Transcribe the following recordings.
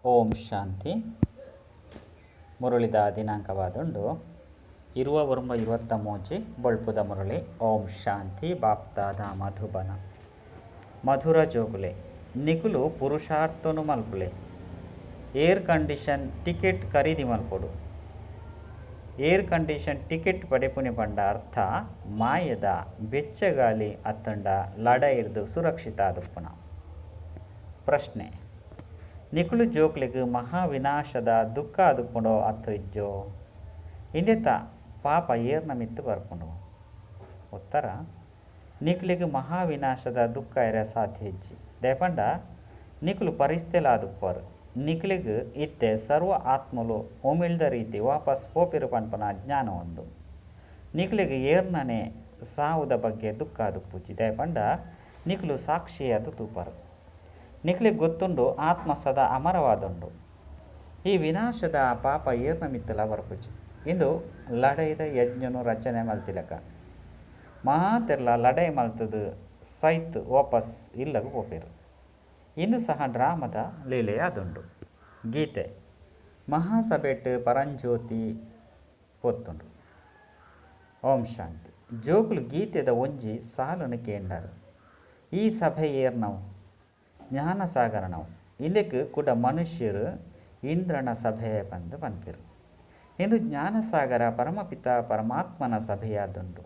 ಓಂ ಶಾಂತಿ. ಮುರಳಿದ ದಿನಾಂಕವಾದುಂಡು 29 23 ಬೊಳ್ಪುದ ಮುರಳಿ. ಓಂ ಶಾಂತಿ. ಬಾಪ್ದಾದ, ಮಧುಬನ. ಮಧುರ ಜೋಕುಲೆ, ನಿಕುಲು ಪುರುಷಾರ್ಥನು ಮಲ್ಪುಲೆ. ಏರ್ ಕಂಡೀಷನ್ ಟಿಕೆಟ್ ಖರೀದಿ ಮಲ್ಪೊಡು. ಏರ್ ಕಂಡೀಷನ್ ಟಿಕೆಟ್ ಪಡೆಪುನಿ ಪಂಡ ಅರ್ಥ ಮಾಯದ ಬೆಚ್ಚಗಾಳಿ ಅತ್ತಂಡ ಲಡಾಯಿರ್ದ್ ಸುರಕ್ಷಿತ ಆದುಪ್ಪುನ. ಪ್ರಶ್ನೆ: ನಿಕುಲು ಜೋಕ್ಲೆಗ್ ಮಹಾ ವಿನಾಶದ ದುಃಖ ಆದುಪ್ಪುಂಡೋ ಅತ್ತು ಇಜ್ಜೋ? ಇಂದೆತ ಪಾಪ ಏರ್ನ ಮಿತ್ತ್ ಬರ್ಪುಂಡು? ಉತ್ತರ: ನಿಕ್ಲೆಗ್ ಮಹಾವಿನಾಶದ ದುಃಖ ಆಯೆರೆ ಸಾಧ್ಯ ಇಜ್ಜಿ. ದಾಯೆ ನಿಕುಲು ಫರಿಷ್ತೆಲಾದುಪ್ಪರು. ನಿಕ್ಲೆಗ್ ಇತ್ತೆ ಸರ್ವ ಆತ್ಮಲು ಉಮಿಲ್ದ ರೀತಿ ವಾಪಸ್ ಪೋಪೆರ್ ಪನ್ಪುನ ಜ್ಞಾನ ಉಂಡು. ನಿಕ್ಲೆಗ್ ಏರ್ನನೇ ಸಾವುದ ಬಗ್ಗೆ ದುಃಖ ಆದುಪ್ಪುಜಿ. ದಾಯೆ ಪಂಡ ನಿಕುಲು ಸಾಕ್ಷಿಯಾದ್ ತೂಪರು. ನಿಕ್ಲೆಗ್ ಗೊತ್ತುಂಡು, ಆತ್ಮ ಸದಾ ಅಮರವಾದುಂಡು. ಈ ವಿನಾಶದ ಪಾಪ ಏರ್ನ ಮಿತ್ತಲ ಬರ್ಪುಜಿ. ಇಂದು ಲಡಾಯಿದ ಯಜ್ಞನು ರಚನೆ ಮಲ್ತಿಲಕ ಮಾತೆರ್ಲ ಲಡಾಯಿ ಮಲ್ತದು ಸೈತ್ ವಾಪಸ್ ಇಲ್ಲಗ್ ಪೋಪೆರು. ಇಂದು ಸಹ ಡ್ರಾಮದ ಲೀಲೆಯಾದುಂಡು. ಗೀತೆ ಮಹಾಸಭೆಟ್ ಪರಂಜ್ಯೋತಿ ಪೊತ್ತುಂಡು. ಓಂ ಶಾಂತಿ. ಜೋಕುಲು ಗೀತೆದ ಒಂಜಿ ಸಾಲನ್ನು ಕೇಂಡರು. ಈ ಸಭೆ ಏರ್ನವು? ಜ್ಞಾನಸಾಗರನವು. ಇಂದೆಕ್ ಕುಡ ಮನುಷ್ಯರು ಇಂದ್ರನ ಸಭೆ ಪಂದ್ ಪನ್ಪೆರು. ಇಂದು ಜ್ಞಾನಸಾಗರ ಪರಮಪಿತ ಪರಮಾತ್ಮನ ಸಭೆಯಾದುಂಡು.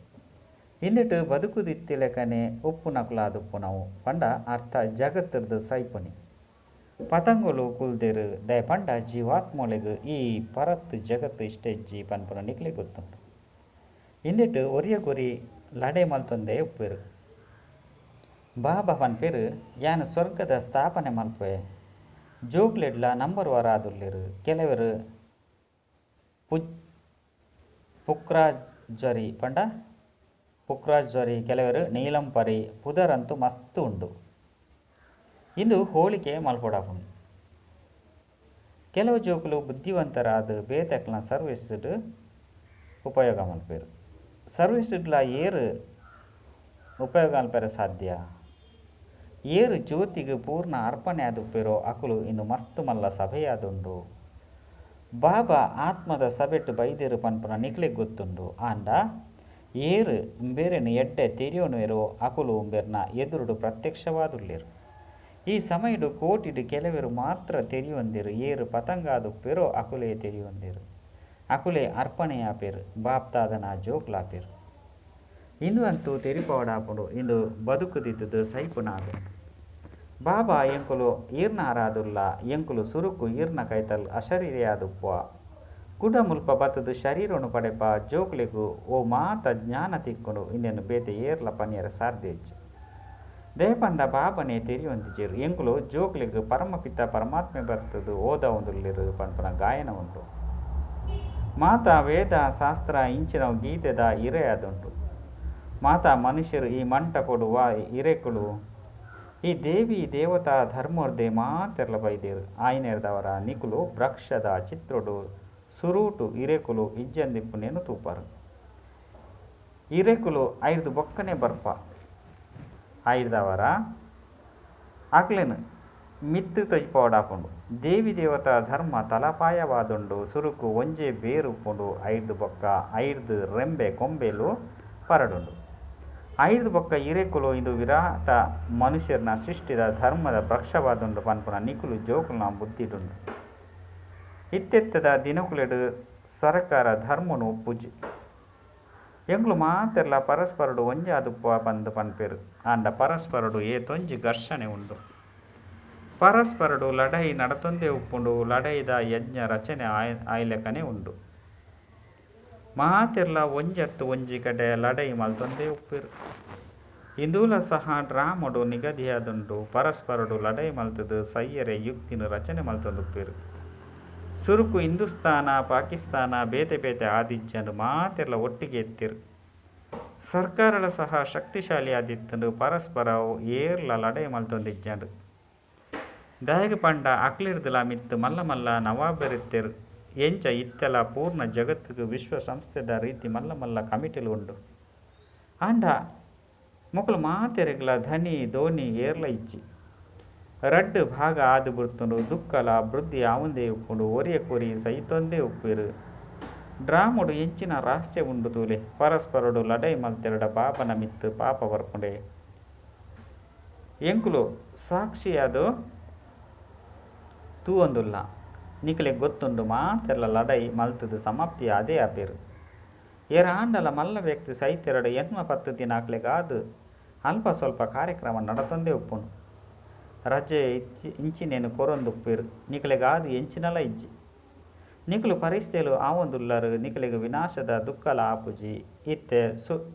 ಇಂದೆಟ್ ಬದುಕುದಿತ್ತಿಲೆಕನೆ ಉಪ್ಪುನಕುಲಾದುಪ್ಪುನವು ಪಂಡ ಅರ್ಥ ಜಗತ್ತಿರ್ದು ಸೈಪುನಿ. ಪತಂಗೊಲು ಕುಲ್ದೆರ್. ದಾಯೆ ಪಂಡ ಜೀವಾತ್ಮೊಲೆಗ್ ಈ ಪರತ್ ಜಗತ್ತು ಇಷ್ಟ ಇಜ್ಜಿ ಪನ್ಪುನ ನಿಕ್ಲೆಗ್ ಗೊತ್ತುಂಡು. ಇಂದೆಟ್ ಒರಿಯಗೊರಿ ಲಡಾಯಿ ಮಲ್ತೊಂದೇ ಉಪ್ಪೆರು. ಬಾಬಾ ಪನ್ಪೆರ್, ಯಾನ್ ಸ್ವರ್ಗದ ಸ್ಥಾಪನೆ ಮಲ್ಪುವೆ. ಜೋಕ್ಲೆಡ್ಲ ನಂಬರ್ ವಾರ್ ಆದುಲ್ಲೆರ್. ಕೆಲವೆರ್ ಪುಕ್ರಾಜ್ ಜ್ವರಿ ಪಂಡ ಪುಕ್ರಾಜ್ ಜ್ವರಿ, ಕೆಲವೆರ್ ನೀಲಂಪರಿ, ಪುದರಂತೂ ಮಸ್ತ್ ಉಂಡು. ಇಂದು ಹೋಲಿಕೆ ಮಲ್ಪೊಡಾಪುಂಡು. ಕೆಲವು ಜೋಕುಲು ಬುದ್ಧಿವಂತರಾದ್ ಬೇತೆಕ್ಲೆನ ಸರ್ವಿಸ್ಡ್ ಉಪಯೋಗ ಮಲ್ಪೆರು. ಸರ್ವಿಸ್ಡ್ಲ ಏರ್ ಉಪಯೋಗ ಮಲ್ಪೆರೆ ಸಾಧ್ಯ? ಏರ್ ಜ್ಯೋತಿಗ್ ಪೂರ್ಣ ಅರ್ಪಣೆ ಆದುಪ್ಪೆರೋ ಅಕುಲು. ಇಂದು ಮಸ್ತ್ ಮಲ್ಲ ಸಭೆಯಾದುಂಡು. ಬಾಬಾ ಆತ್ಮದ ಸಭೆಟ್ ಬೈದೆರ್ ಪನ್ಪುನ ನಿಕ್ಲೆಗ್ ಗೊತ್ತುಂಡು. ಆಂಡ ಏರ್ ಬೇರೆನ್ ಎಡ್ಡೆ ತೆರಿಯೊನುವೆರೋ ಅಕುಲು ಉಂಬೆರ್ನ ಎದುರುಡು ಪ್ರತ್ಯಕ್ಷವಾದುಲ್ಲೆರ್. ಈ ಸಮಯಡ್ ಕೋಟಿಡ್ ಕೆಲವೆರ್ ಮಾತ್ರ ತೆರಿಯೊಂದೆರ್. ಏರ್ ಪತಂಗಾದುಪ್ಪೆರೋ ಅಕುಲೇ ತೆರಿಯೊಂದೆರ್. ಅಕುಲೇ ಅರ್ಪಣೆಯಾಪೆರ್, ಬಾಪ್ದಾದನ ಜೋಕುಲಾಪೆರ್. ಇಂದು ಅಂತೂ ತೆರಿಪಾವೊಡಾಪುಂಡು. ಇಂದು ಬದುಕುದಿತ್ತುದು ಸೈಪುನ ಆದುಂಡು. ಬಾಬಾ, ಎಂಕುಲು ಈರ್ನ ಆರಾದುಲ್ಲ. ಎಂಕುಲು ಸುರುಕು ಈರ್ನ ಕೈತಲ್ ಅಶರೀರಿಯಾದುಪ್ಪುವ. ಕುಡ ಮುಲ್ಪ ಬತ್ತುದು ಶರೀರನು ಪಡೆಪ. ಜೋಕುಲೆಗ್ ಓ ಮಾತ ಜ್ಞಾನ ತಿಕ್ಕುಂಡು. ಇಂದೆನ್ ಬೇತೆ ಏರ್ಲ ಪನಿಯರೆ ಸಾಧ್ಯ ಇಜ್ಜಿ. ದಾಯೆ ಪಂಡ ಬಾಬಾನೇ ತೆರಿಯೊಂದಿಜೆರ್. ಎಂಕುಲು ಜೋಕ್ಲೆಗ್ ಪರಮಪಿತ ಪರಮಾತ್ಮೆ ಬತ್ತುದು ಓದಾವೊಂದುಲ್ಲೆರ್ ಪನ್ಪುನ ಗಾಯನ ಉಂಡು. ಮಾತ ವೇದ ಶಾಸ್ತ್ರ ಇಂಚಿನವು ಗೀತೆದ ಇರೆ ಆದುಂಡು. ಮಾತಾ ಮನುಷ್ಯರು ಈ ಮಂಟಪೊಡು ವಾ ಇರೆಕುಲು? ಈ ದೇವಿ ದೇವತಾ ಧರ್ಮೊರ್ದೆ ಮಾತೆರ್ಲ ಬೈದೆರ್. ಆಯಿನೆರ್ದಾವರ ನಿಕುಲು ವೃಕ್ಷದ ಚಿತ್ರೊಡು ಸುರುಟು ಇರೆಕುಲು ಇಜ್ಜಂದಿಪ್ಪುನೇನು ತೂಪರ್. ಇರೆಕುಲು ಐರ್ದ್ ಬೊಕ್ಕನೆ ಬರ್ಪ. ಆಯಿರ್ದಾವರ ಅಕ್ಲೆನ್ ಮಿತ್ತ್ ತೊಜಪಾವೊಡಾಪುಂಡು. ದೇವಿ ದೇವತಾ ಧರ್ಮ ತಳಪಾಯವಾದುಂಡು. ಸುರುಕು ಒಂಜೇ ಬೇರ್ ಉಪ್ಪುಂಡು. ಐರ್ದ್ ಬೊಕ್ಕ ಐರ್ದ್ ರೆಂಬೆ ಕೊಂಬೆಲು ಪರಡುಂಡು. ಐರ್ದ್ ಬೊಕ್ಕ ಇರೆಕುಲು. ಇಂದು ವಿರಾಟ ಮನುಷ್ಯನ ಸೃಷ್ಟಿದ ಧರ್ಮದ ವೃಕ್ಷವಾದುಂಡು ಪನ್ಪುನ ನಿಕುಲು ಜೋಕುಲ್ನ ಬುದ್ಧಿಡುಂಡು. ಇತ್ತೆತ್ತೆದ ದಿನಕುಲೆಡ್ ಸರಕಾರ ಧರ್ಮನು ಒಪ್ಪುಜಿ. ಎಂಕುಲು ಮಾತೆರ್ಲ ಪರಸ್ಪರಡು ಒಂಜಾದುಪ್ಪುವ ಪಂದ್ ಪನ್ಪೆರ್. ಆಂಡ ಪರಸ್ಪರಡು ಏತೊಂಜಿ ಘರ್ಷಣೆ ಉಂಡು. ಪರಸ್ಪರಡು ಲಡಾಯಿ ನಡತೊಂದೇ ಉಪ್ಪುಂಡು. ಲಡಾಯಿದ ಯಜ್ಞ ರಚನೆ ಆಯ್ಲೆಕನೆ ಉಂಡು. ಮಾತೆರ್ಲ ಒಂಜತ್ತು ಒಂಜಿ ಕಡೆ ಲಡಾಯಿ ಮಲ್ತೊಂದೇ ಉಪ್ಪೆರ್. ಇಂದೂಲ ಸಹ ಡ್ರಾಮಡ್ ನಿಗದಿಯಾದುಂಡು. ಪರಸ್ಪರಡು ಲಡಾಯಿ ಮಲ್ತುದು ಸೈಯೆರೆ ಯುಕ್ತಿನ ರಚನೆ ಮಲ್ತೊಂದುಪ್ಪೆರ್. ಸುರುಕು ಹಿಂದೂಸ್ತಾನ ಪಾಕಿಸ್ತಾನ ಬೇತೆ ಬೇತೆ ಆದಿಜ್ಜಂಡ್. ಮಾತೆರ್ಲ ಒಟ್ಟಿಗೆ ಇತ್ತೆರ್. ಸರ್ಕಾರಲ ಸಹ ಶಕ್ತಿಶಾಲಿ ಆದಿತ್ತುಂಡು. ಪರಸ್ಪರ ಏರ್ಲ ಲಡಾಯಿ ಮಲ್ತೊಂದಿಜ್ಜಂಡ್. ದಾಯೆಗ್ ಪಂಡ ಅಕ್ಲೆರ್ದಲ ಮಿತ್ತ್ ಮಲ್ಲ ಮಲ್ಲ ನವಾಬೆರಿತ್ತೆರ್. ಎಂಚ ಇತ್ತೆಲ ಪೂರ್ಣ ಜಗತ್ತುಗ್ ವಿಶ್ವಸಂಸ್ಥೆದ ರೀತಿ ಮಲ್ಲ ಮಲ್ಲ ಕಮಿಟಿಲು ಉಂಡು. ಆಂಡ ಮೊಕುಲು ಮಾತೆರೆಗ್ಲ ಧನಿ, ದೋಣಿ ಏರ್ಲ ಇಜ್ಜಿ. ರಡ್ಡ್ ಭಾಗ ಆದ್ ಬುಡ್ತುಂಡು. ದುಃಖಲಾ ವೃದ್ಧಿ ಆವೊಂದೇ ಉಪ್ಪುಂಡು. ಒರಿಯಗೊರಿ ಸೈತೊಂದೇ ಉಪ್ಪುವೆರ್. ಡ್ರಾಮೊಡು ಎಂಚಿನ ರಹಸ್ಯ ಉಂಡು ತೂಲೆ. ಪರಸ್ಪರೊಡು ಲಡಾಯಿ ಮಲ್ತೆರ್ಡ ಬಾಬನ ಮಿತ್ತ್ ಪಾಪ ಬರ್ಪುಂಡೇ. ಎಂಕುಲು ಸಾಕ್ಷಿಯಾದ್ ತೂವೊಂದುಲ್ಲ. ನಿಕಲೆಗ್ ಗೊತ್ತುಂಡು ಮಾತೆರ್ಲಾ ಲಡಾಯಿ ಮಲ್ತುದು ಸಮಾಪ್ತಿ ಆದೇ ಆಪೆರ್. ಏರಾಂಡಲಾ ಮಲ್ಲ ವ್ಯಕ್ತಿ ಸೈತೆರ್ಡ ಎಣ್ಮ-ಪತ್ತ್ ದಿನ ಅಕ್ಲೆಗಾದ್ ಅಲ್ಪ-ಸ್ವಲ್ಪ ಕಾರ್ಯಕ್ರಮ ನಡತೊಂದೇ ಉಪ್ಪುಂಡು. ರಜೆ ಇಂಚಿನೆನ್ ಕೊರೊಂದು ಉಪ್ಪುವೆರ್. ನಿಕಲೆಗಾದ್ ಎಂಚಿನಲಾ ಇಜ್ಜಿ. ನಿಕುಲು ಫರಿಷ್ತೆಲು ಆವೊಂದುಲ್ಲರ್. ನಿಕಲೆಗ್ ವಿನಾಶದ ದುಃಖಲಾ ಆಪುಜಿ. ಇತ್ತೆ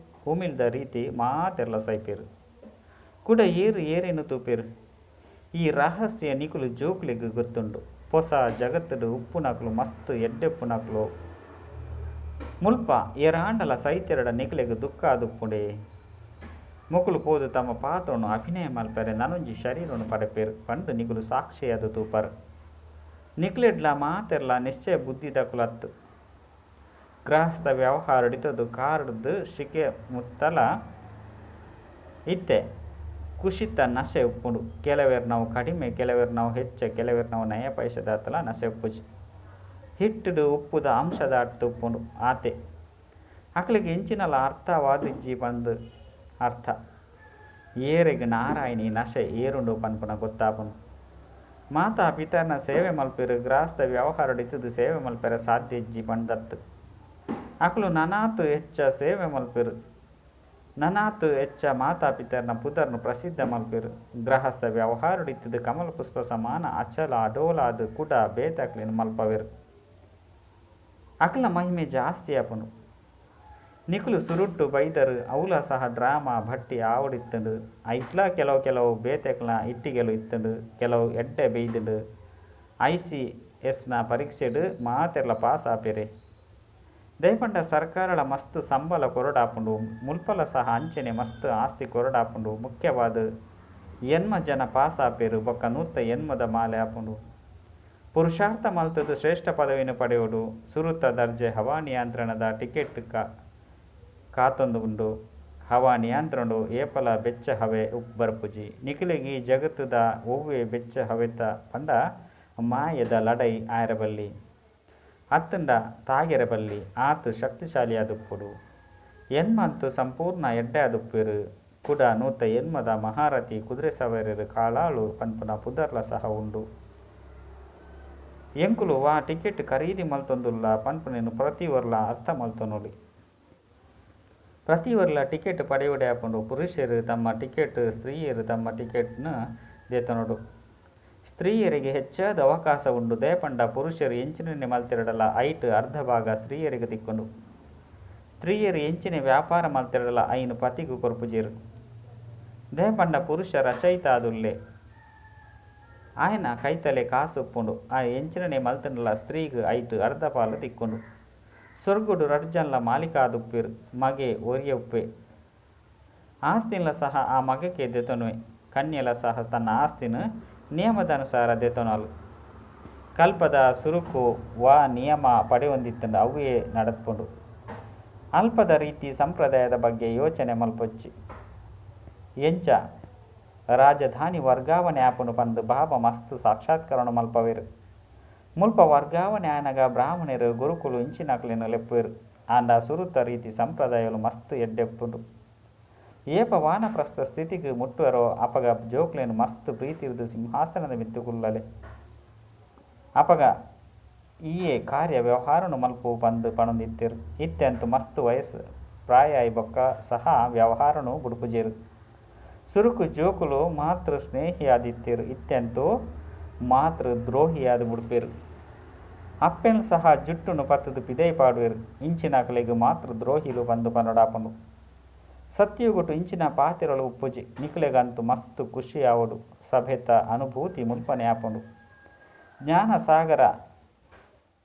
ಉಮಿಲ್ದ ರೀತಿ ಮಾತೆರ್ಲಾ ಸೈಪೆರ್. ಕುಡ ಏರ್ ಏರೆನ್ ತೂಪೆರ್. ಈ ರಹಸ್ಯ ನಿಕುಲು ಜೋಕುಲೆಗ್ ಗೊತ್ತುಂಡು. ಪೊಸ ಜಗತ್ತುಡು ಉಪ್ಪುನಕುಲು ಮಸ್ತ್ ಎಡ್ಡೆಪ್ಪುನಕುಲು. ಮುಲ್ಪ ಏರಾಂಡಲಾ ಸೈತೆರ್ಡ ನಿಕಲೆಗ್ ದುಃಖ ಆದುಪ್ಪುಂಡೇ. ಮೊಕುಲು ಪೋದು ತಮ್ಮ ಪಾತ್ರೊನು ಅಭಿನಯ ಮಲ್ಪೆರೆ ನನೊಂಜಿ ಶರೀರೊನು ಪಡೆಪೆರ್ ಪಂದ್ ನಿಕುಲು ಸಾಕ್ಷಿಯಾದ್ ತೂಪರ್. ನಿಕುಲೆಡ್ಲಾ ಮಾತೆರ್ಲಾ ನಿಶ್ಚಯ ಬುದ್ಧಿದಕುಲು ಅತ್ತ್. ಗೃಹಸ್ಥ ವ್ಯವಹಾರಡಿತ್ತುದು ಕಾರ್ಡ್ದ್ ಶಿಖೆ ಮುಟ್ಟಲ ಇತ್ತೆ ಖುಷಿತ ನಶೆ ಉಪ್ಪುಂಡು. ಕೆಲವೆರ್ನವು ಕಡಿಮೆ, ಕೆಲವೆರ್ನವು ಹೆಚ್ಚ, ಕೆಲವೆರ್ನವು ನಯ ಪೈಸೆದಾತ್ಲಾ ನಶೆ ಉಪ್ಪುಜಿ. ಹಿಟ್ಟುಡು ಉಪ್ಪುದ ಅಂಶದಾತ್ ಉಪ್ಪುಂಡು ಆತೇ. ಅಕ್ಲೆಗ್ ಎಂಚಿನಲಾ ಅರ್ಥವಾದಿಜ್ಜಿ ಪಂದ್ ಅರ್ಥ. ಏರೆಗ್ ನಾರಾಯಣಿ ನಶೆ ಏರುಂಡು ಪನ್ಪುನ ಗೊತ್ತಾಪುಂಡು. ಮಾತಾ ಪಿತರ್ನ ಸೇವೆ ಮಲ್ಪುವೆರ್. ಗೃಹಸ್ಥ ವ್ಯವಹಾರಡ್ ಇತ್ತುದು ಸೇವೆ ಮಲ್ಪೆರೆ ಸಾಧ್ಯ ಇಜ್ಜಿ ಪಂದತ್ತ್. ಅಕುಲು ನನಾತ್ ಹೆಚ್ಚ ಸೇವೆ ಮಲ್ಪುವೆರ್. ನನಾತ್ ಹೆಚ್ಚ ಮಾತಾ-ಪಿತರ್ನ ಪುದರ್ನ್ ಪ್ರಸಿದ್ಧ ಮಲ್ಪುವೆರ್. ಗೃಹಸ್ಥ ವ್ಯವಹಾರಡ್ ಇತ್ತುದು ಕಮಲ ಪುಷ್ಪ ಸಮಾನ ಅಚಲ ಅಡೋಲಾದ್ ಕುಡ ಬೇತೆಕ್ಲೆನ್ ಮಲ್ಪಾವೆರ್. ಅಕಲ್ನ ಮಹಿಮೆ ಜಾಸ್ತಿ ಆಪುಂಡು. ನಿಕುಲು ಸುರುಟು ಬೈದರ್ ಅವುಲ ಸಹ ಡ್ರಾಮಾ ಭಟ್ಟಿ ಆವೊಡಿತ್ತುಂಡು. ಐಟ್ಲಾ ಕೆಲವು ಕೆಲವು ಬೇತೆಕ್ಲೆನ ಇಟ್ಟಿಗೆಲು ಇತ್ತುಂಡು. ಕೆಲವು ಎಡ್ಡೆ ಬೈದುಂಡು. I C ಎಸ್ನ ಪರೀಕ್ಷೆಡ್ ಮಾತೆರ್ಲಾ ಪಾಸ್ ಆಪೆರೆ. ದಾಯೆ ಪಂಡ ಸರ್ಕಾರಲ ಮಸ್ತ್ ಸಂಬಳ ಕೊರೊಡಾಪುಂಡು. ಮುಲ್ಪಲ ಸಹ ಅಂಚನೆ ಮಸ್ತ್ ಆಸ್ತಿ ಕೊರೊಡಾಪುಂಡು. ಮುಖ್ಯವಾದ್ ಎಣ್ಮ ಜನ ಪಾಸ್ ಆಪೆರ್ ಬೊಕ್ಕ ನೂತ್ತ ಎಣ್ಮದ ಮಾಲೆ ಆಪುಂಡು. ಪುರುಷಾರ್ಥ ಮಲ್ತುದು ಶ್ರೇಷ್ಠ ಪದವಿನ್ ಪಡೆಯೊಡು. ಸುರುತ ದರ್ಜೆ ಹವಾ ನಿಯಂತ್ರಣದ ಟಿಕೆಟ್ ಕಾತೊಂದು ಉಂಡು. ಹವಾ ನಿಯಂತ್ರಣಡ್ ಏಪಲಾ ಬೆಚ್ಚ ಹವೆ ಬರ್ಪುಜಿ. ನಿಕಲೆಗ್ ಈ ಜಗತ್ತುದ ಒವ್ವೇ ಬೆಚ್ಚ ಹವೆತ ಪಂಡ ಮಾಯೆದ ಲಡಾಯಿ ಆಯೆರೆ ಬಲ್ಲಿ. ಅತ್ತುಂಡ ತಾಗೆರೆ ಬಲ್ಲಿ. ಆತ್ ಶಕ್ತಿಶಾಲಿಯಾದುಪ್ಪೊಡು. ಎಣ್ಮ ಅಂತೂ ಸಂಪೂರ್ಣ ಎಡ್ಡೆ ಆದುಪ್ಪುವೆರ್. ಕುಡ ನೂತ್ತ ಎಣ್ಮದ ಮಹಾರಥಿ ಕುದುರೆ ಸವಾರೆರು ಕಾಲಾಳು ಪನ್ಪುನ ಪುದರ್ಲ ಸಹ ಉಂಡು. ಎಂಕುಲು ವಾ ಟಿಕೆಟ್ ಖರೀದಿ ಮಲ್ತೊಂದುಲ್ಲ ಪನ್ಪುನೆನ್ ಪ್ರತಿಯೊರ್ಲಾ ಅರ್ಥ ಮಲ್ತೊನೊಲಿ. ಪ್ರತಿಯೊರಿಲಾ ಟಿಕೆಟ್ ಪಡೆಯೊಡೇ ಆಪುಂಡು. ಪುರುಷೆರ್ ತಮ್ಮ ಟಿಕೆಟ್ ಸ್ತ್ರೀಯೆರ್ ತಮ್ಮ ಟಿಕೆಟ್ನ್ ದೆತೊನೊಡು. ಸ್ತ್ರೀಯೆರೆಗ್ ಹೆಚ್ಚಾದ್ ಅವಕಾಶ ಉಂಡು. ದಾಯೆ ಪಂಡ ಪುರುಷೆರ್ ಎಂಚಿನನೆ ಮಲ್ತೆರ್ಡಲ ಐಟ್ ಅರ್ಧ ಭಾಗ ಸ್ತ್ರೀಯೆರೆಗ್ ತಿಕ್ಕುಂಡು. ಸ್ತ್ರೀಯೆರ್ ಎಂಚಿನೆ ವ್ಯಾಪಾರ ಮಲ್ತೆರ್ಡಲ ಐನ್ ಪತಿಗ್ ಕೊರ್ಪುಜೆರ್. ದಾಯೆ ಪಂಡ ಪುರುಷ ರಚಯಿತ ಆದುಲ್ಲೆ. ಆಯನ ಕೈತಲೆ ಕಾಸ್ ಉಪ್ಪುಂಡು. ಆಯೆ ಎಂಚಿನನೆ ಮಲ್ತುಂಡಲ ಸ್ತ್ರೀಗ್ ಐಟ್ ಅರ್ಧ ಪಾಲು ತಿಕ್ಕುಂಡು. ಸ್ವರ್ಗಡ್ ರಡ್ಡ್ ಜನಲ ಮಾಲೀಕ ಆದುಪ್ಪುವೆರ್. ಮಗೆ ಒರಿಯೆ ಉಪ್ಪುವೆ. ಆಸ್ತಿನ್ಲ ಸಹ ಆ ಮಗಕೇ ದೆತೊನುವೆ. ಕನ್ಯೆಲ ಸಹ ತನ್ನ ಆಸ್ತಿನ್ ನಿಯಮದನುಸಾರ ದೆತೊನುವಲ್. ಕಲ್ಪದ ಸುರುಕು ವಾ ನಿಯಮ ಪಡೆಯೊಂದಿತ್ತುಂಡ ಅವ್ವೇ ನಡಪುಂಡು. ಅಲ್ಪದ ರೀತಿ ಸಂಪ್ರದಾಯದ ಬಗ್ಗೆ ಯೋಚನೆ ಮಲ್ಪೊಚ್ಚಿ. ಎಂಚ ರಾಜಧಾನಿ ವರ್ಗಾವಣೆ ಆಪುಂಡು ಪಂದ್ ಬಾಬಾ ಮಸ್ತ್ ಸಾಕ್ಷಾತ್ಕಾರನ್ ಮಲ್ಪಾವೆರ್. ಮುಲ್ಪ ವರ್ಗಾವಣೆ ಆನಗ ಬ್ರಾಹ್ಮಣೆರ್, ಗುರುಕುಲು ಇಂಚಿನಕ್ಲೆನ್ ಲೆಪ್ಪುವೆರ್. ಆಂಡ ಸುರುತ ರೀತಿ ಸಂಪ್ರದಾಯಲು ಮಸ್ತ್ ಎಡ್ಡೆ ಉಪ್ಪುಂಡು. ಏಪ ವಾನಪ್ರಸ್ಥ ಸ್ಥಿತಿಗ್ ಮುಟ್ಟುವರೋ ಅಪಗ ಜೋಕ್ಲೆನ್ ಮಸ್ತ್ ಪ್ರೀತಿರ್ದ್ ಸಿಂಹಾಸನದ ಮಿತ್ತ್ ಕುಲ್ಲಲೆ. ಅಪಗ ಈಯೇ ಕಾರ್ಯ ವ್ಯವಹಾರನ್ ಮಲ್ಪು ಪಂದ್ ಪನೊಂದಿತ್ತೆರ್. ಇತ್ತೆ ಅಂತೂ ಮಸ್ತ್ ವಯಸ್ಸು ಪ್ರಾಯ ಆಯಿಬೊಕ್ಕ ಸಹ ವ್ಯವಹಾರನ್ ಬುಡ್ಪುಜೆರ್. ಸುರುಕು ಜೋಕುಲು ಮಾತೃ ಸ್ನೇಹಿಯಾದಿತ್ತೆರ್ ಇತ್ತೆ ಅಂತೂ ಮಾತೃ ದ್ರೋಹಿಯಾದ್ ಬುಡ್ಪೆರ್. ಅಪ್ಪೆನ್ ಸಹ ಜುಟ್ಟುನ್ ಪತ್ತುದು ಪಿದಯಿ ಪಾಡುವೆರ್. ಇಂಚಿನಕಲೆಗ್ ಮಾತೃ ದ್ರೋಹಿಲು ಪಂದ್ ಪನೊಡಾಪುಂಡು. ಸತ್ಯಯುಗಟ್ ಇಂಚಿನ ಪಾತೆರಲು ಉಪ್ಪುಜಿ. ನಿಕಲೆಗ್ ಅಂತೂ ಮಸ್ತ್ ಖುಷಿ ಆವೊಡು. ಸಭೆತ ಅನುಭೂತಿ ಮುಲ್ಪನೇ ಆಪುಂಡು. ಜ್ಞಾನ ಸಾಗರ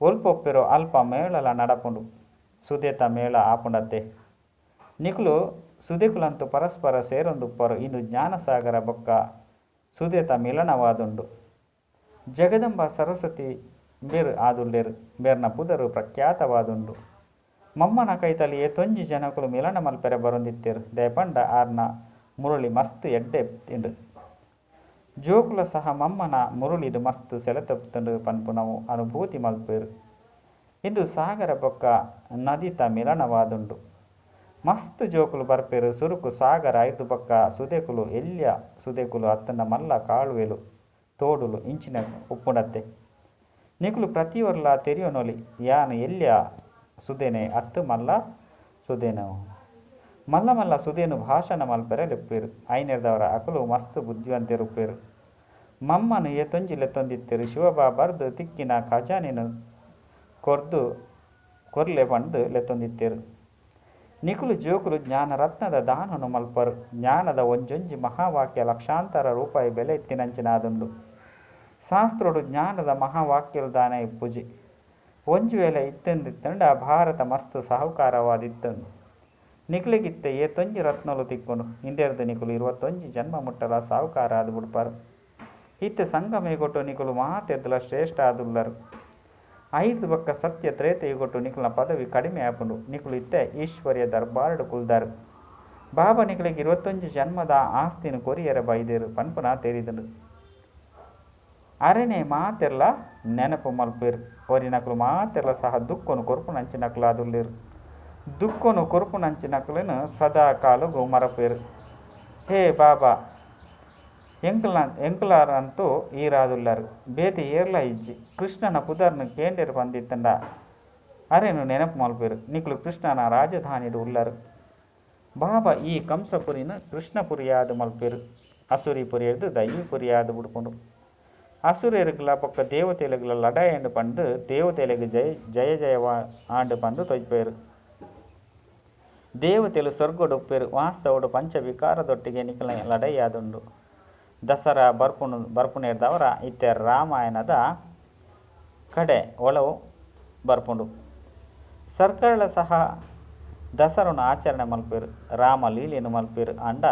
ಒಲ್ಪ ಉಪ್ಪುವೆರೋ ಅಲ್ಪ ಮೇಳಲ ನಡಪುಂಡು. ಸುದೆತ ಮೇಳ ಆಪುಂಡತ್ತೆ. ನಿಕುಲು ಸುದೆಕುಲಂತೂ ಪರಸ್ಪರ ಸೇರೊಂದುಪ್ಪರು. ಇಂದು ಜ್ಞಾನ ಸಾಗರ ಬೊಕ್ಕ ಸುದೆತ ಮಿಲನವಾದುಂಡು. ಜಗದಂಬ ಸರಸ್ವತಿ ಇಂಬೆರ್ ಆದುಲ್ಲೆರ್. ಇಂಬೆರ್ನ ಪುದರ್ ಪ್ರಖ್ಯಾತವಾದುಂಡು. ಮಮ್ಮನ ಕೈತಲ್ ಏತೊಂಜಿ ಜನಕುಲು ಮಿಲನ ಮಲ್ಪೆರೆ ಬರೊಂದಿತ್ತೆರ್. ದಾಯೆ ಪಂಡ ಆರ್ನ ಮುರಳಿ ಮಸ್ತ್ ಎಡ್ಡೆ ಇತ್ತಿಂಡ್. ಜೋಕುಲ ಸಹ ಮಮ್ಮನ ಮುರುಳಿಡ್ ಮಸ್ತ್ ಸೆಳೆತೊತ್ತುಂಡು ಪನ್ಪುನವು ಅನುಭೂತಿ ಮಲ್ಪುವೆರ್. ಇಂದು ಸಾಗರ ಬೊಕ್ಕ ನದಿತ ಮಿಲನವಾದುಂಡು. ಮಸ್ತ್ ಜೋಕುಲು ಬರ್ಪೆರ್ ಸುರುಕು ಸಾಗರ ಐರ್ದ್ ಬೊಕ್ಕ ಸುದೆಕುಲು ಎಲ್ಯ ಸುದೆಕುಲು ಅತ್ತ್ಂಡ ಮಲ್ಲ ಕಾಲುವೆಲು, ತೋಡುಲು ಇಂಚಿನ ಉಪ್ಪುಂಡತ್ತೆ. ನಿಕುಲು ಪ್ರತಿಯೊರ್ಲ ತೆರಿಯೊನೊಲಿ ಯಾನ್ ಎಲ್ಯ ಸುದೆನೆ ಅತ್ತ್ ಮಲ್ಲ ಸುದೆನೋ. ಮಲ್ಲ ಮಲ್ಲ ಸುದೆನ್ ಭಾಷಣ ಮಲ್ಪೆರೆ ಲೆಪ್ಪುವೆರ್. ಐನೆರ್ದಾವರ ಅಕುಲು ಮಸ್ತ್ ಬುದ್ಧಿವಂತೆರ್ ಉಪ್ಪುವೆರ್. ಮಮ್ಮನ್ ಏತೊಂಜಿ ಲೆತ್ತೊಂದಿತ್ತೆರ್ ಶಿವಬಾಬರ್ದ್ ತಿಕ್ಕಿನ ಖಜಾನೆನ್ ಕೊರ್ದು ಕೊರ್ಲೆ ಪಂದ್ ಲೆತ್ತೊಂದಿತ್ತೆರ್. ನಿಕುಲು ಜೋಕುಲು ಜ್ಞಾನ ರತ್ನದ ದಾನೊನು ಮಲ್ಪರ್. ಜ್ಞಾನದ ಒಂಜೊಂಜಿ ಮಹಾವಾಕ್ಯ ಲಕ್ಷಾಂತರ ರೂಪಾಯಿ ಬೆಲೆ ಇತ್ತಿನಂಚಿನ ಆದುಂಡು. ಶಾಸ್ತ್ರೊಡು ಜ್ಞಾನದ ಮಹಾವಾಕ್ಯಲು ದಾನೆ ಇಪ್ಪುಜಿ. ಒಂಜಿ ವೇಳೆ ಇತ್ತಿಂದಿತ್ತುಂಡ ಭಾರತ ಮಸ್ತ್ ಸಾಹುಕಾರವಾದಿತ್ತುಂಡು. ನಿಕ್ಲೆಗಿತ್ತೆ ಏತೊಂಜಿ ರತ್ನೊಲು ತಿಕ್ಕುಂಡು. ಇಂದೆರ್ದ್ ನಿಕುಲು 21 ಜನ್ಮ ಮುಟ್ಟಲ ಸಾಹುಕಾರ ಆದ್ ಬುಡ್ಪರ್. ಇತ್ತೆ ಸಂಗಮ ಯುಗೊಟು ನಿಕುಲು ಮಾತೆರ್ದಲ ಶ್ರೇಷ್ಠ ಆದುಲ್ಲರ್. ಐರ್ದ್ ಬೊಕ್ಕ ಸತ್ಯ ತ್ರೇತ ಯುಗೊಟು ನಿಕಲ್ನ ಪದವಿ ಕಡಿಮೆ ಆಪುಂಡು. ನಿಕುಲು ಇತ್ತೆ ಈಶ್ವರ್ಯ ದರ್ಬಾರ್ಡ್ ಕುಲ್ದರ್. ಬಾಬಾ ನಿಕಲೆಗ್ 21 ಜನ್ಮದ ಆಸ್ತಿನ್ ಕೊರಿಯೆರೆ ಬೈದೆರ್ ಪನ್ಪುನ ತೆರಿದುಂಡು. ಅರೆನೆ ಮಾತೆರ್ಲ ನೆನಪು ಮಲ್ಪುವೆರ್. ಒರಿನಕುಲು ಮಾತೆರ್ಲ ಸಹ ದುಃಖನು ಕೊರ್ಪುನಂಚಿನಕುಲಾದುಲ್ಲೆರ್. ದುಃಖನು ಕೊರ್ಪುನಂಚಿನಕುಲೆನ್ ಸದಾ ಕಾಲೊಗು ಮರಪುವೆರ್. ಹೇ ಬಾಬಾ ಎಂಕಲ್ನ ಎಂಕುಲಾರಂತೂ ಈರಾದುಲ್ಲರ್ ಬೇತೆ ಏರ್ಲಾ ಇಜ್ಜಿ. ಕೃಷ್ಣನ ಪುದರ್ನ್ ಕೇಂಡೆರ್ ಪಂದಿತ್ತುಂಡ ಅರೆನ್ ನೆನಪು ಮಲ್ಪುವೆರ್. ನಿಕುಲು ಕೃಷ್ಣನ ರಾಜಧಾನಿಡ್ ಉಲ್ಲರ್. ಬಾಬಾ ಈ ಕಂಸಪುರಿನ್ ಕೃಷ್ಣಪುರಿಯಾದ್ ಮಲ್ಪುವೆರ್. ಅಸುರಿಪುರಿರ್ದ್ ದೈವಿಪುರಿಯಾದ್ ಬುಡ್ಪುಂಡು. ಅಸುರೆರ್ಗ್ಲ ಬೊಕ್ಕ ದೇವತೆಲೆಗ್ಲ ಲಡಾಯಿ ಪಂದ್ ದೇವತೆಲೆಗ್ ಜಯ ಜಯ ಜಯ ಆಂಡ್ ಪಂದ್ ತೋಜಿಪೆರ್. ದೇವತೆಲು ಸ್ವರ್ಗಡ್ ಉಪ್ಪುವೆರ್. ವಾಸ್ತವಡ್ ಪಂಚ ವಿಕಾರದೊಟ್ಟಿಗೆ ನಿಕಲ್ನ ಲಡಾಯಿ ಆದುಂಡು. ದಸರಾ ಬರ್ಪುನು ಬರ್ಪುನೆರ್ದಾವರ ಇತ್ತೆ ರಾಮಾಯಣದ ಕಡೆ ಒಲವು ಬರ್ಪುಂಡು. ಸರ್ಕಾರಲ ಸಹ ದಸರಾನ್ ಆಚರಣೆ ಮಲ್ಪುವೆರ್. ರಾಮ ಲೀಲೆನ್ ಮಲ್ಪುವೆರ್. ಆಂಡ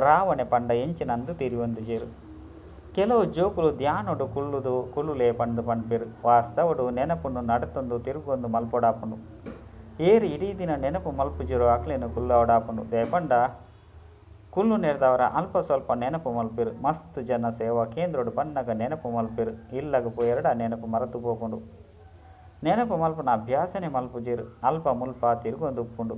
ರಾವಣೆ ಪಂಡ ಎಂಚಿನಂದ್ ತೆರಿಯೊಂದಿಜೆರ್. ಕೆಲವು ಜೋಕುಲು ಧ್ಯಾನೊಡು ಕುಲ್ಲುದು ಕುಲ್ಲುಲೆ ಪಂದ್ ಪನ್ಪೆರ್. ವಾಸ್ತವಡ್ ನೆನಪುನು ನಡತೊಂದು ತಿರುಗೊಂದು ಮಲ್ಪೊಡಾಪುಂಡು. ಏರ್ ಇಡೀ ದಿನ ನೆನಪು ಮಲ್ಪುಜೆರೋ ಅಕ್ಲೆನ್ ಕುಲ್ಲವಡಾಪುಂಡು. ದಾಯೆ ಪಂಡ ಕುಲ್ಲುನೆರ್ದಾವರ ಅಲ್ಪ ಸ್ವಲ್ಪ ನೆನಪು ಮಲ್ಪುವೆರ್. ಮಸ್ತ್ ಜನ ಸೇವಾ ಕೇಂದ್ರಡ್ ಬನ್ನಗ ನೆನಪು ಮಲ್ಪುವೆರ್. ಇಲ್ಲಗ್ ಪೋಯೆರ್ಡ ನೆನಪು ಮರತ್ ಪೋಪುಂಡು. ನೆನಪು ಮಲ್ಪುನ ಅಭ್ಯಾಸನೆ ಮಲ್ಪುಜೆರ್. ಅಲ್ಪ ಮುಲ್ಪ ತಿರುಗೊಂದು ಉಪ್ಪುಂಡು.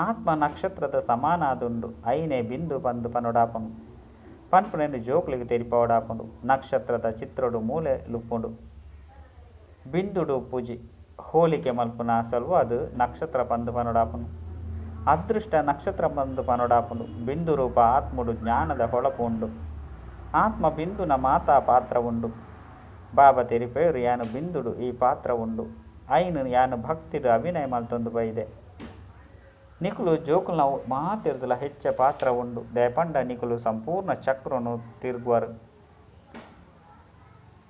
ಆತ್ಮ ನಕ್ಷತ್ರದ ಸಮಾನ ಆದುಂಡು. ಐನೆ ಬಿಂದು ಪಂದ್ ಪನೊಡಾಪುಂಡು. ಪನ್ಪುನೆನ್ ಜೋಕುಲೆಗ್ ತೆರಿಪಾವೊಡಾಪುಂಡು. ನಕ್ಷತ್ರದ ಚಿತ್ರೊಡು ಮೂಲೆ ಲುಪ್ಪುಂಡು. ಬಿಂದುಡು ಉಪ್ಪುಜಿ. ಹೋಲಿಕೆ ಮಲ್ಪುನ ಸಲುವಾದ್ ನಕ್ಷತ್ರ ಪಂದ್ ಪನೊಡಾಪುಂಡು. ಅದೃಷ್ಟ ನಕ್ಷತ್ರ ಪಂದ್ ಪನೊಡಾಪುಂಡು. ಬಿಂದು ರೂಪ ಆತ್ಮಡು ಜ್ಞಾನದ ಹೊಳಪು ಉಂಡು. ಆತ್ಮ ಬಿಂದುನ ಮಾತಾ ಪಾತ್ರ ಉಂಡು. ಬಾಬಾ ತೆರಿಪೇರು ಯಾನ್ ಬಿಂದುಡು ಈ ಪಾತ್ರ ಉಂಡು. ಐನ್ ಯಾನ್ ಭಕ್ತಿಡ್ ಅಭಿನಯ ಮಲ್ತೊಂದು ಬೈದೆ. ನಿಕುಲು ಜೋಕುಲ್ನ ಮಾತೆರ್ದಲ ಹೆಚ್ಚ ಪಾತ್ರ ಉಂಡು. ದಾಯೆ ಪಂಡ ನಿಕುಲು ಸಂಪೂರ್ಣ ಚಕ್ರನು ತಿರುಗುವರು.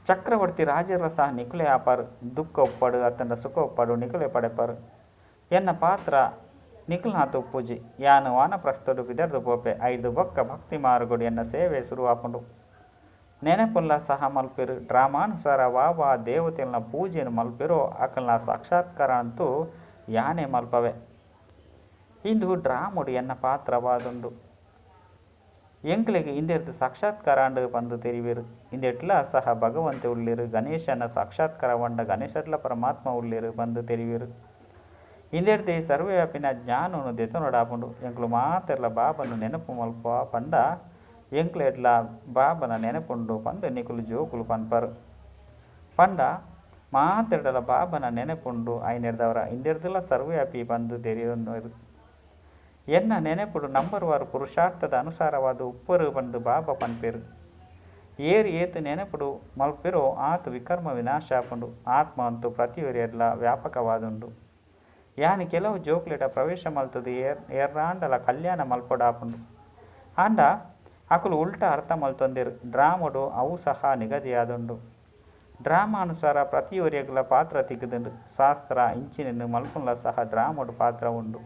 ಚಕ್ರವರ್ತಿ ರಾಜೆರ್ಲ ಸಹ ನಿಕುಲೇ ಆಪರ್. ದುಃಖ ಉಪ್ಪಡು ಅತ್ತಂಡ ಸುಖ ಉಪ್ಪಡು ನಿಕುಲೇ ಪಡೆಪರ್. ಎನ್ನ ಪಾತ್ರ ನಿಕುಲ್ನಾತ್ ಉಪ್ಪುಜಿ. ಯಾನ್ ವಾನಪ್ರಸ್ಥಡ್ ಪಿದಡ್ದ್ ಪೋಪೆ. ಐರ್ದ್ ಬೊಕ್ಕ ಭಕ್ತಿ ಮಾರ್ಗಡ್ ಎನ್ನ ಸೇವೆ ಸುರು ಆಪುಂಡು. ನೆನಪುಲ್ಲ ಸಹ ಮಲ್ಪುವೆರ್. ಡ್ರಾಮಾನುಸಾರ ವಾ ವಾ ದೇವತೆಲ್ನ ಪೂಜೆನ್ ಮಲ್ಪುವೆರೋ ಅಕಲ್ನ ಸಾಕ್ಷಾತ್ಕಾರ ಅಂತೂ ಯಾನೇ ಮಲ್ಪವೆ. ಇಂದು ಡ್ರಾಮಡ್ ಎನ್ನ ಪಾತ್ರವಾದುಂಡು. ಎಂಕ್ಲೆಗ್ ಇಂದೆರ್ದ್ ಸಾಕ್ಷಾತ್ಕಾರ ಆಂಡ್ ಪಂದ್ ತೆರಿವೆರ್. ಇಂದೆಟ್ಲ ಸಹ ಭಗವಂತೆ ಉಲ್ಲೆರ್. ಗಣೇಶನ ಸಾಕ್ಷಾತ್ಕಾರ ಪಂಡ ಗಣೇಶಡ್ಲ ಪರಮಾತ್ಮ ಉಲ್ಲೆರ್ ಪಂದ್ ತೆರಿವೆರ್. ಇಂದೆರ್ದೇ ಸರ್ವವ್ಯಾಪಿನ ಜ್ಞಾನೊನು ದೆತೊನೊಡಾಪುಂಡು. ಎಂಕುಲು ಮಾತೆರ್ಲ ಬಾಬಾನ ನೆನಪು ಮಲ್ಪುವ ಪಂಡ ಎಂಕ್ಲೆಡ್ಲ ಬಾಬನ ನೆನಪುಂಡು ಪಂದ್ ನಿಕುಲು ಜೋಕುಲು ಪನ್ಪರ್. ಪಂಡ ಮಾತೆರ್ಡಲ ಬಾಬನ ನೆನಪುಂಡು ಐನೆರ್ದಾವರ ಇಂದೆರ್ದಲ ಸರ್ವವ್ಯಾಪಿ ಪಂದ್ ತೆರಿಯೊನ್ವೆರ್. ಎನ್ನ ನೆನಪುಡು ನಂಬರ್ ವಾರ್ ಪುರುಷಾರ್ಥದ ಅನುಸಾರವಾದ್ ಉಪ್ಪರು ಪಂದ್ ಬಾಬಾ ಪನ್ಪೆರ್. ಏರ್ ಏತ್ ನೆನಪುಡು ಮಲ್ಪೆರೋ ಆತ್ ವಿಕರ್ಮ ವಿನಾಶ ಆಪುಂಡು. ಆತ್ಮ ಅಂತೂ ಪ್ರತಿಯೊರಿಯಡ್ಲ ವ್ಯಾಪಕವಾದುಂಡು. ಯಾನ್ ಕೆಲವು ಜೋಕ್ಲೆಡ ಪ್ರವೇಶ ಮಲ್ತುದು ಏರ್ರಾಂಡಲ ಕಲ್ಯಾಣ ಮಲ್ಪೊಡಾಪುಂಡು. ಆಂಡ ಅಕುಲು ಉಲ್ಟಾ ಅರ್ಥ ಮಲ್ತೊಂದೆರ್. ಡ್ರಾಮಡ್ ಅವು ಸಹ ನಿಗದಿಯಾದುಂಡು. ಡ್ರಾಮಾನುಸಾರ ಪ್ರತಿಯೊರಿಯಗ್ಲ ಪಾತ್ರ ತಿಕ್ಕುದುಂಡು. ಶಾಸ್ತ್ರ ಇಂಚಿನೆನ್ ಮಲ್ಪುನ್ಲ ಸಹ ಡ್ರಾಮಡ್ ಪಾತ್ರ ಉಂಡು.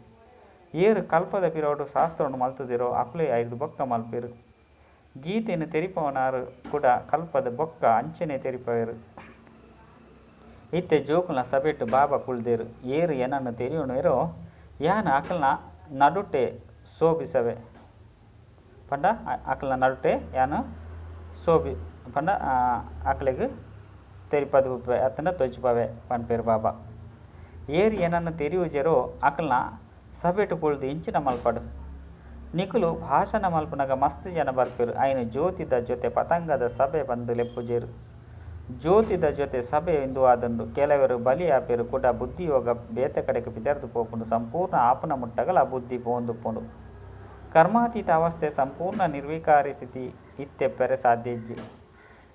ಏರ್ ಕಲ್ಪದ ಪಿರವುಡು ಶಾಸ್ತ್ರನ್ ಮಲ್ತುದೆರೋ ಅಕುಲೇ ಐರ್ದ್ ಬೊಕ್ಕ ಮಲ್ಪೆರ್. ಗೀತೆನ್ ತೆರಿಪಾವನಾರ್ ಕೂಡ ಕಲ್ಪದ ಬೊಕ್ಕ ಅಂಚನೆ ತೆರಿಪಾವೆರ್. ಇತ್ತೆ ಜೋಕುಲ್ನ ಸಭೆಟ್ ಬಾಬಾ ಕುಲ್ದೆರ್. ಏರ್ ಎನನ್ ತೆರಿಯೊನುವೆರೋ ಯಾನ್ ಅಕಲ್ನ ನಡುಟೆ ಶೋಭಿಸವೆ. ಪಂಡ ಅಕಲ್ನ ನಡುಟೆ ಯಾನ್ ಸೋಬಿ ಪಂಡ ಅಕ್ಲೆಗ್ ತೆರಿಪದು ಅತ್ತಂಡ ತೊಜಿಪವೆ ಪನ್ಪೆರ್ ಬಾಬಾ. ಏರ್ ಏನನ್ನು ತೆರಿಯುಜೆರೋ ಅಕಲ್ನ ಸಭೆಟ್ ಕುಳ್ದು ಇಂಚಿನ ಮಲ್ಪಡು. ನಿಕುಲು ಭಾಷಣ ಮಲ್ಪುನಗ ಮಸ್ತ್ ಜನ ಬರ್ಪೆರ್. ಐನ್ ಜ್ಯೋತಿದ ಜೊತೆ ಪತಂಗದ ಸಭೆ ಪಂದ್ ಲೆಪ್ಪುಜೆರ್. ಜ್ಯೋತಿದ ಜೊತೆ ಸಭೆ ಇಂದು ಆದುಂಡು. ಕೆಲವೆರ್ ಬಲಿ ಆಪೆರ್ ಕುಡ ಬುದ್ಧಿಯೋಗ ಬೇತೆ ಕಡೆಕ್ ಪಿದರ್ದ್ ಪೋಪುಂಡು. ಸಂಪೂರ್ಣ ಆಪುನ ಮುಟ್ಟಗಲ ಬುದ್ಧಿ ಪೋವೊಂದುಪ್ಪುಂಡು. ಕರ್ಮಾತೀತ ಅವಸ್ಥೆ ಸಂಪೂರ್ಣ ನಿರ್ವಿಕಾರಿ ಸ್ಥಿತಿ ಇತ್ತೆಪ್ಪರೆ ಸಾಧ್ಯ ಇಜ್ಜಿ.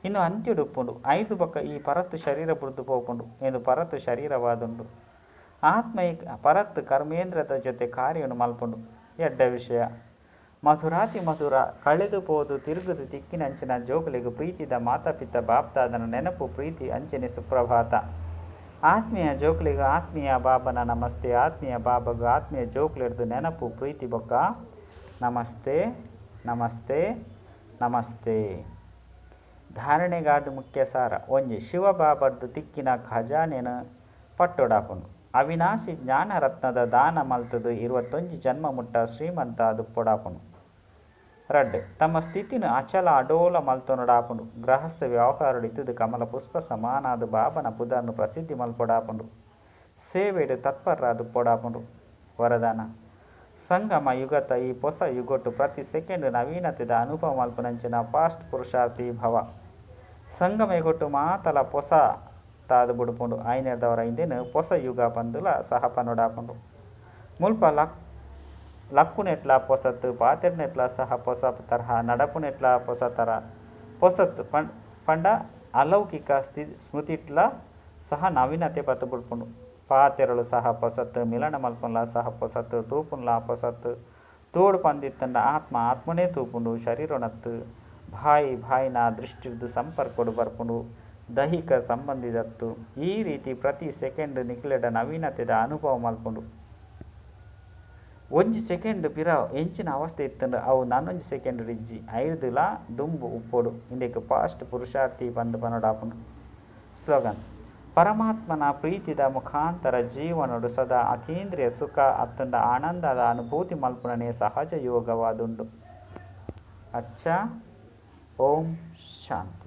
ಇಂದು ಅಂತ್ಯಡು ಉಪ್ಪುಂಡು. ಐದು ಬೊಕ್ಕ ಈ ಪರತ್ ಶರೀರ ಬುಡ್ದು ಪೋಪುಂಡು. ಇಂದು ಪರತ್ ಶರೀರವಾದುಂಡು. ಆತ್ಮ ಪರತ್ ಕರ್ಮೇಂದ್ರದ ಜೊತೆ ಕಾರ್ಯನು ಮಲ್ಪುಂಡು. ಎಡ್ಡ ವಿಷಯ. ಮಧುರಾತಿ ಮಧುರ ಕಳೆದು ಪೋದು ತಿರುಗುದು ತಿಕ್ಕಿನಂಚಿನ ಜೋಕುಲೆಗ್ ಪ್ರೀತಿದ ಮಾತಾಪಿತ ಬಾಪ್ದಾದನ ನೆನಪು ಪ್ರೀತಿ ಅಂಚನೆ ಸುಪ್ರಭಾತ. ಆತ್ಮೀಯ ಜೋಕುಲೆಗ್ ಆತ್ಮೀಯ ಬಾಬನ ನಮಸ್ತೆ. ಆತ್ಮೀಯ ಬಾಬಗ್ ಆತ್ಮೀಯ ಜೋಕುಲೆಡ್ದು ನೆನಪು ಪ್ರೀತಿ ಬೊಕ್ಕ ನಮಸ್ತೆ ನಮಸ್ತೆ ನಮಸ್ತೆ. ಧಾರಣೆಗಾದ ಮುಖ್ಯ ಸಾರ. ಒಂಜಿ ಶಿವ ಬಾಬರ್ದು ತಿಕ್ಕಿನ ಖಜಾನೆನ್ ಪಟ್ಟೊಡಾಪುಂಡು. ಅವಿನಾಶಿ ಜ್ಞಾನರತ್ನದ ದಾನ ಮಲ್ತುದು 21 ಜನ್ಮ ಮುಟ್ಟ ಶ್ರೀಮಂತ ಆದುಪ್ಪೊಡಾಪುಂಡು. ರಡ್ಡ್, ತಮ್ಮ ಸ್ಥಿತಿನ್ ಅಚಲ ಅಡೋಲ ಮಲ್ತೊನೊಡಾಪುಂಡು. ಗೃಹಸ್ಥ ವ್ಯವಹಾರಡ್ ಇತ್ತುದು ಕಮಲ ಪುಷ್ಪ ಸಮಾನಾದ ಬಾಬನ ಪುದರ್ನ್ ಪ್ರಸಿದ್ಧಿ ಮಲ್ಪೊಡಾಪುಂಡು. ಸೇವೆಡ್ ತತ್ಪರರಾದುಪ್ಪೊಡಾಪುಂಡು. ವರದಾನ. ಸಂಗಮ ಯುಗತ ಈ ಪೊಸ ಯುಗೊಟ್ಟು ಪ್ರತಿ ಸೆಕೆಂಡ್ ನವೀನತೆದ ಅನುಭವ ಮಲ್ಪುನಂಚಿನ ಫಾಸ್ಟ್ ಪುರುಷಾರ್ಥಿ ಭವ. ಸಂಗಮ ಯುಗೊಟ್ಟು ಮಾತಲ ಪೊಸ ತಾದ್ ಬುಡುಪುಂಡು. ಐನೆರ್ದವರ ಇಂದೆನ್ ಪೊಸ ಯುಗ ಪಂದುಲ ಸಹ ಪನೊಡಾಪುಂಡು. ಮುಲ್ಪ ಲಕ್ಕುನೆಟ್ಲ ಪೊಸತ್, ಪಾತೆರ್ನೆಟ್ಲ ಸಹ ಪೊಸ ತರಹ, ನಡಪುನೆಟ್ಲ ಪೊಸ ತರ, ಪೊಸತ್ ಪಂಡ ಅಲೌಕಿಕ ಸ್ಮೃತಿಟ್ಲ ಸಹ ನವೀನತೆ ಬತ್ತು ಬುಡ್ಪುಂಡು. ಪಾತೆರಳು ಸಹ ಪೊಸತ್, ಮಿಲನ ಮಲ್ಪುನ್ಲ ಸಹ ಪೊಸತ್, ತೂಪುನ್ಲ ಪೊಸತ್. ತೋಡು ಪಂದಿತ್ತಂಡ ಆತ್ಮ ಆತ್ಮನೇ ತೂಪುಂಡು, ಶರೀರನತ್ತು ಭಾಯಿ ಭಾಯಿನ ದೃಷ್ಟಿರ್ದು ಸಂಪರ್ಕೊಡು ಬರ್ಪುಂಡು, ದೈಹಿಕ ಸಂಬಂಧಿದತ್ತು. ಈ ರೀತಿ ಪ್ರತಿ ಸೆಕೆಂಡ್ ನಿಕ್ಲೆಡ ನವೀನತೆದ ಅನುಭವ ಮಲ್ಪುಂಡು. ಒಂಜಿ ಸೆಕೆಂಡ್ ಪಿರ ಎಂಚಿನ ಅವಸ್ಥೆ ಇತ್ತಂಡ ಅವು ನಾನೊಂಜಿ ಸೆಕೆಂಡ್ ಇಜ್ಜಿ. ಐರ್ದುಲ ದುಂಬು ಉಪ್ಪೊಡು. ಇಂದೆಕ್ ಫಾಸ್ಟ್ ಪುರುಷಾರ್ಥಿ ಪಂದ್ ಪನೊಡಾಪುಂಡು. ಸ್ಲೋಗನ್. ಪರಮಾತ್ಮನ ಪ್ರೀತಿದ ಮುಖಾಂತರ ಜೀವನೊಡು ಸದಾ ಅತೀಂದ್ರಿಯ ಸುಖ ಅತ್ತಂಡ ಆನಂದದ ಅನುಭೂತಿ ಮಲ್ಪುನನೇ ಸಹಜ ಯೋಗವಾದುಂಡು. ಅಚ್ಚಾ, ಓಂ ಶಾಂತಿ.